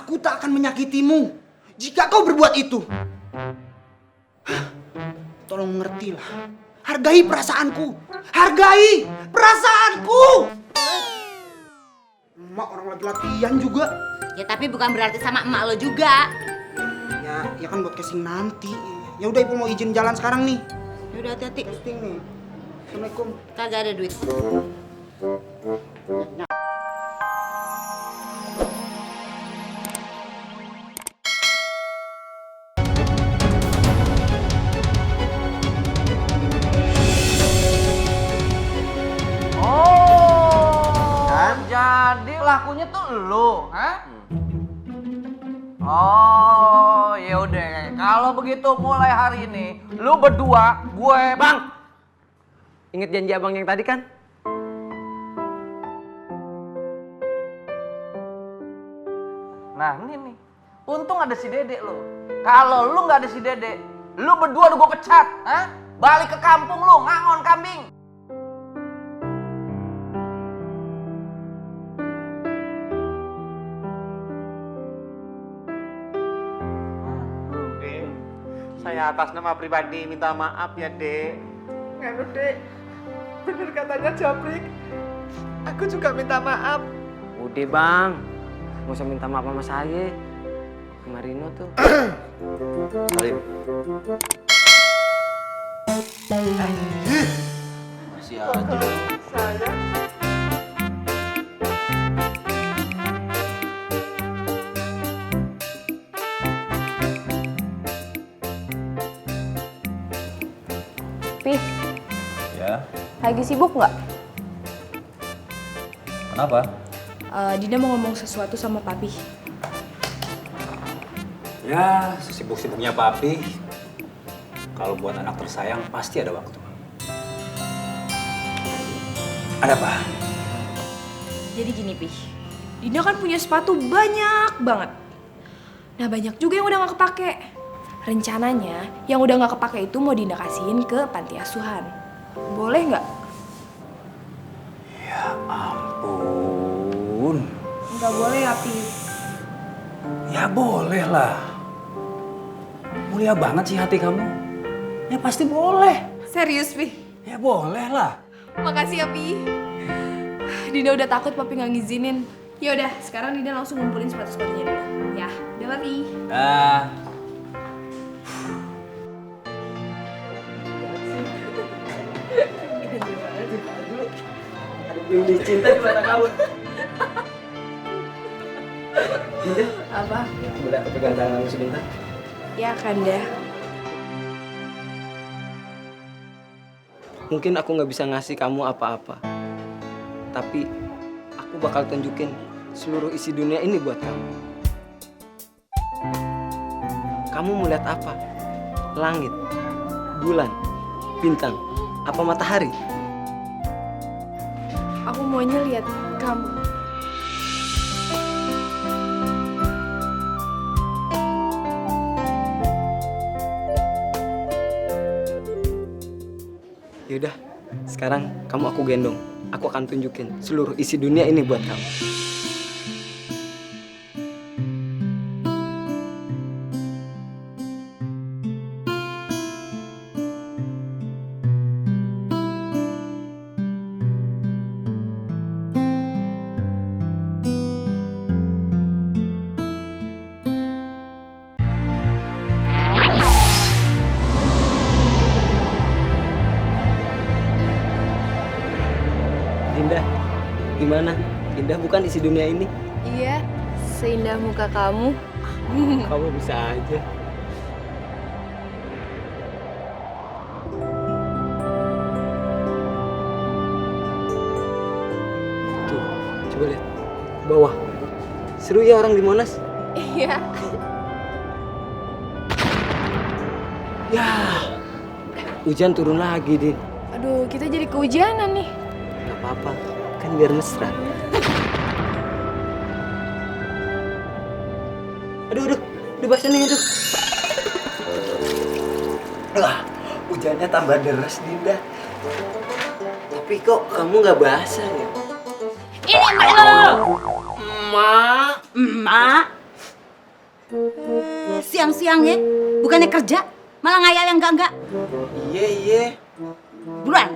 Aku tak akan menyakitimu jika kau berbuat itu. Tolong mengertilah. Hargai perasaanku. Hargai perasaanku. Emak orang laki-lakian juga. Ya tapi bukan berarti sama emak lo juga. Ya kan buat casing nanti. Ya udah Ibu mau izin jalan sekarang nih. Ya udah hati-hati. Casting nih. Assalamualaikum. Kagak ada duit. Jadi lakunya tuh lo, hah? Oh, ya udah. Kalau begitu mulai hari ini lu berdua, gue Bang, inget janji abang yang tadi kan? Nah, ini nih. Untung ada si Dede lo. Kalau lu nggak ada si Dede, lu berdua udah gue pecat, hah? Balik ke kampung lu, ngangon kambing. Saya atas nama pribadi minta maaf ya, Dek. Nganu Dek, bener katanya Jabrik. Aku juga minta maaf. Udah bang, nggak usah minta maaf sama saya. Marino tuh. Salim. Masih aja. Saya Pih, Ya, lagi sibuk nggak? kenapa? Dina mau ngomong sesuatu sama papi. Ya, sibuk-sibuknya papi. Kalau buat anak tersayang pasti ada waktu. Ada apa? Jadi gini, Pih. Dina kan punya sepatu banyak banget. Nah, banyak juga yang udah nggak kepake. Rencananya, yang udah nggak kepake itu mau Dina kasihin ke panti asuhan. Boleh nggak? Ya ampun. Nggak boleh ya, Pih. Ya boleh lah. Mulia banget sih hati kamu. Ya pasti boleh. Serius, Pih? Ya boleh lah. Makasih ya, Pi. Dina udah takut papi nggak ngizinin. Ya udah, sekarang Dina langsung ngumpulin sepatu-sepatunya dulu. Ya, udah papi. Belum cinta di mata kamu. Apa? Boleh aku pegang tanganmu sebentar? Ya, Kanda. Mungkin aku nggak bisa ngasih kamu apa-apa, tapi aku bakal tunjukin seluruh isi dunia ini buat kamu. Kamu mau lihat apa? Langit, bulan, bintang, apa matahari? Aku maunya lihat kamu. Yaudah, sekarang kamu aku gendong. Aku akan tunjukin seluruh isi dunia ini buat kamu. Dinda, gimana? Indah bukan isi dunia ini? Iya, seindah muka kamu. Kamu bisa aja. Tuh, coba lihat. Bawah. Seru ya orang di Monas? Iya. Ya, hujan turun lagi, Din. Aduh, kita jadi kehujanan nih. Gak apa-apa, kan biar mesra. Aduh, basah nih, aduh. Hujannya tambah deras, Dinda. Tapi kok kamu gak basah ya? Ini emak lo. Emak. Emak. Siang-siang ya, bukannya kerja, malah ngayal yang enggak. Iya. Buruan.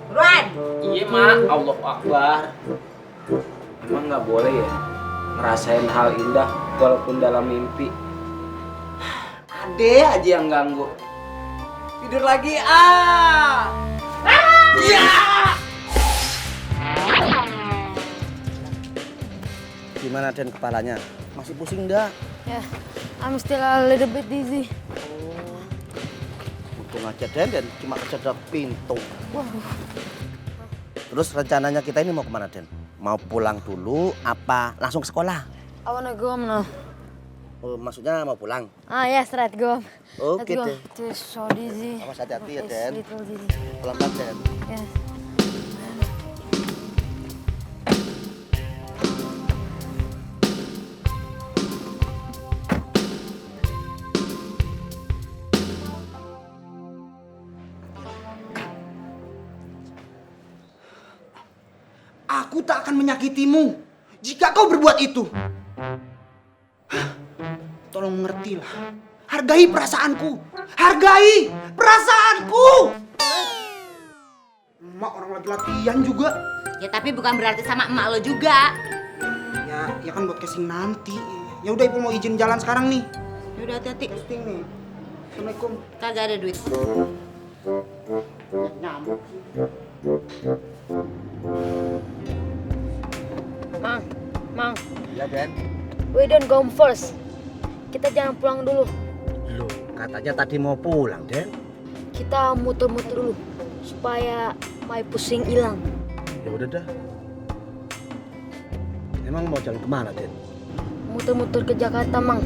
Buruan. Iya, Mak. Allahu Akbar. Emang nggak boleh ya ngerasain hal indah walaupun dalam mimpi? Ade aja yang ganggu. Tidur lagi, Iya! Gimana Den kepalanya? Masih pusing enggak? Yeah, I'm still a little bit dizzy. Untung aja Den cuma kejedot pintu. Terus rencananya kita ini mau kemana Den? Mau pulang dulu apa langsung ke sekolah? I wanna go home now. Oh, maksudnya mau pulang? Yes, right, go home. Oke Let's go. deh. It is so dizzy. Awas hati-hati ya It's Den. little dizzy. Pelan-pelan Den. Yes. Aku tak akan menyakitimu jika kau berbuat itu. Tolong mengertilah. Hargai perasaanku. Hargai perasaanku. Emak orang lagi latihan juga. Ya tapi bukan berarti sama emak lo juga. Ya kan buat casing nanti. Ya udah Ibu mau izin jalan sekarang nih. Ya udah hati-hati. Casting nih. Assalamualaikum. Kagak ada duit. Nyamuk. Mang, Ya Den. we don't go home first. Kita jangan pulang dulu. Loh, katanya tadi mau pulang Den. Kita muter-muter dulu supaya my pusing hilang. Ya udah dah. Emang mau jalan kemana Den? Muter-muter ke Jakarta, Mang.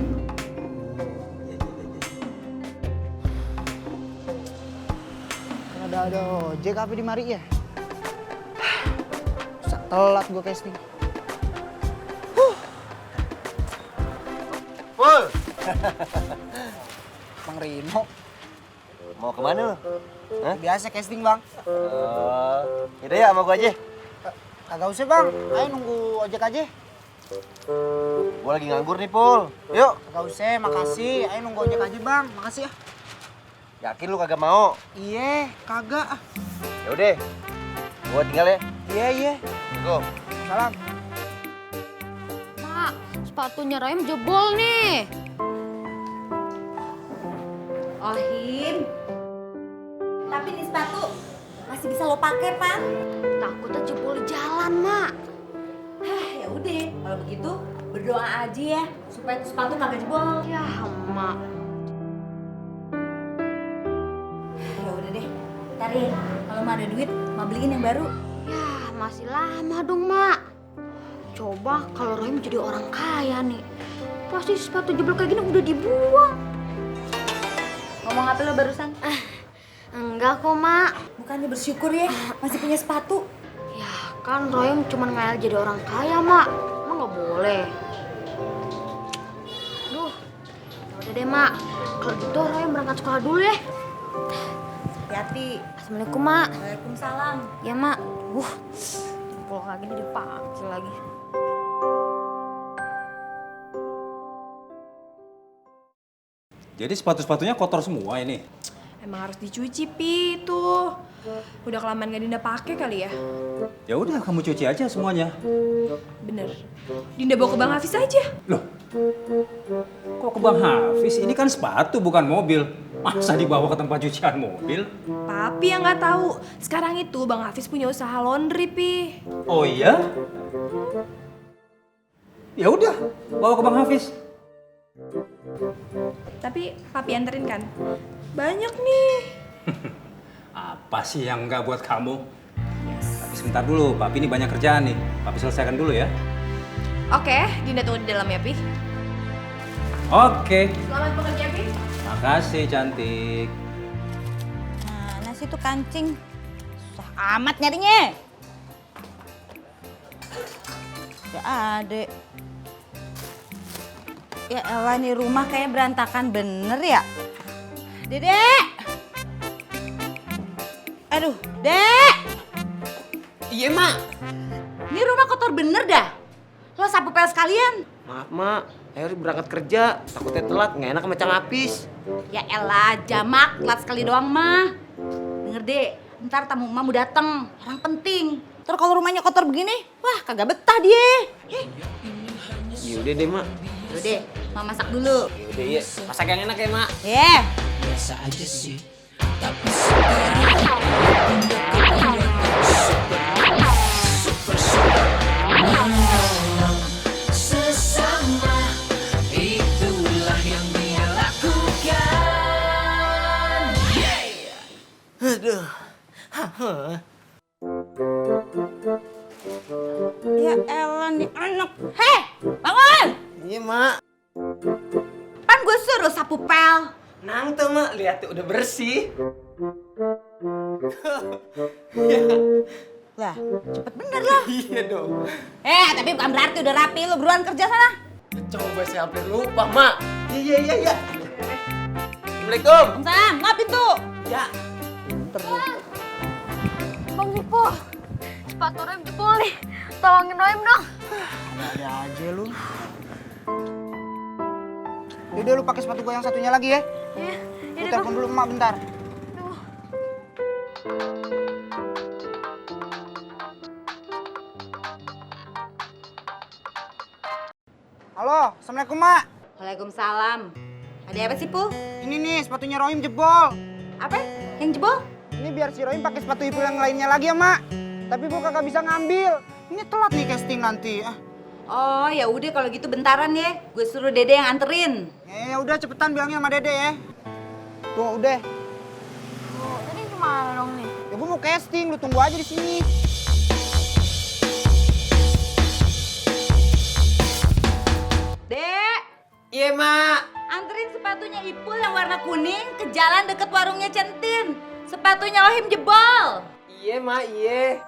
Ada ojek apa di mari ya? Bisa telat gue casting. Full. Bang Rino. Mau kemana lo? Biasa casting bang. Yaudah ya sama gua aja. Kagak usah bang. Ayo nunggu ojek aja. Gua lagi nganggur nih Pul. Yuk. Kagak usah, makasih. Ayo nunggu ojek aja bang. Makasih ya. Yakin lu kagak mau? Iya, kagak. Ya udah. Gua tinggal ya. Iya. Go. Salam. Mak, sepatunya Rahim jebol nih. Ohim. Tapi ini sepatu masih bisa lo pakai, Pan. Takutnya jebol di jalan, Mak. Ya udah, kalau begitu berdoa aja ya supaya tuh sepatu kagak jebol. Ya, Mak. Ya udah deh. Ntar ya, kalau mau ada duit, mau beliin yang baru. Ya, masih lama dong, Mak. Coba kalau Rahim jadi orang kaya nih. Pasti sepatu jebol kayak gini udah dibuang. Ngomong apa lo barusan? Enggak kok, Mak. Bukannya bersyukur ya, masih punya sepatu. Ya, kan Rahim cuma ngayal jadi orang kaya, Mak. Emang nggak boleh. Duh, ya udah deh, Mak. Kalau gitu Rahim berangkat sekolah dulu ya. Hati-hati. Assalamualaikum, Mak. Waalaikumsalam. Ya, Mak. Jempol lagi nih dipakai lagi. Jadi sepatu-sepatunya kotor semua ini. Emang harus dicuci, Pi, tuh. Udah kelamaan gak Dinda pakai kali ya? Ya udah kamu cuci aja semuanya. Bener. Dinda bawa ke Bang Hafiz aja. Loh. Kok ke Bang Hafiz? Ini kan sepatu bukan mobil. Masa dibawa ke tempat cucian mobil? Papi yang nggak tahu. Sekarang itu Bang Hafiz punya usaha laundry, Pi. Oh iya? Ya udah, bawa ke Bang Hafiz. Tapi papi anterin kan? Banyak nih. Apa sih yang enggak buat kamu? Tapi sebentar dulu, papi ini banyak kerjaan nih. Papi selesaikan dulu ya. Oke, Dinda tunggu di dalam ya, Pi. Oke. Selamat bekerja, Pi. Makasih cantik. Mana sih tuh kancing? Susah amat nyarinya. Ya adek. Ya elah nih rumah kayaknya berantakan bener ya. Dedek. Aduh, Dek. Iya, Mak. Ini rumah kotor bener dah. Lo sapu pel sekalian. Maaf, Mak. Saya harus berangkat kerja. Takutnya telat, nggak enak sama Cang Apis. Ya elah, Jamak, telat sekali doang mah. Denger deh, ntar tamu emak mau dateng, orang penting. Ntar kalau rumahnya kotor begini, wah kagak betah dia. Yaudah deh, Mak. Yaudah, Mak masak dulu. Yaudah, iya. Masak yang enak ya, Mak. Yeah. Aduh. Ya elah nih anak. Hei, bangun! Iya, Mak. Kan gue suruh sapu pel. Nang tuh, Mak. Lihat tuh, udah bersih. Lah, cepet bener lah. Iya dong. Tapi bukan berarti udah rapi. Lo buruan kerja sana. Coba saya hampir lupa, Mak. Iya. Assalamualaikum. Sam, maafin tuh. Ya. Bang Dipo, sepatu Rohim jebol nih. Tolongin Rohim dong. Ada aja lu. Udah lu pakai sepatu gua yang satunya lagi ya. Iya, Lu telepon dulu emak bentar. Halo, assalamualaikum mak. Waalaikumsalam. Ada apa sih, Pu? Ini nih sepatunya Rohim jebol. Apa? Yang jebol? Ini biar si Rohim pakai sepatu Ipul yang lainnya lagi ya mak. Tapi gua kagak bisa ngambil. Ini telat nih casting nanti. Oh, ya udah kalau gitu bentaran ya. Gue suruh Dede yang anterin. Ya udah cepetan bilangnya sama Dede ya. Tuh udah. Tadi gimana dong nih? Ya gua mau casting, lu tunggu aja di sini. Dek, Iya, Mak. anterin sepatunya Ipul yang warna kuning ke jalan deket warungnya Centin. Sepatunya Rohim jebol. Iya, Mak. Iya.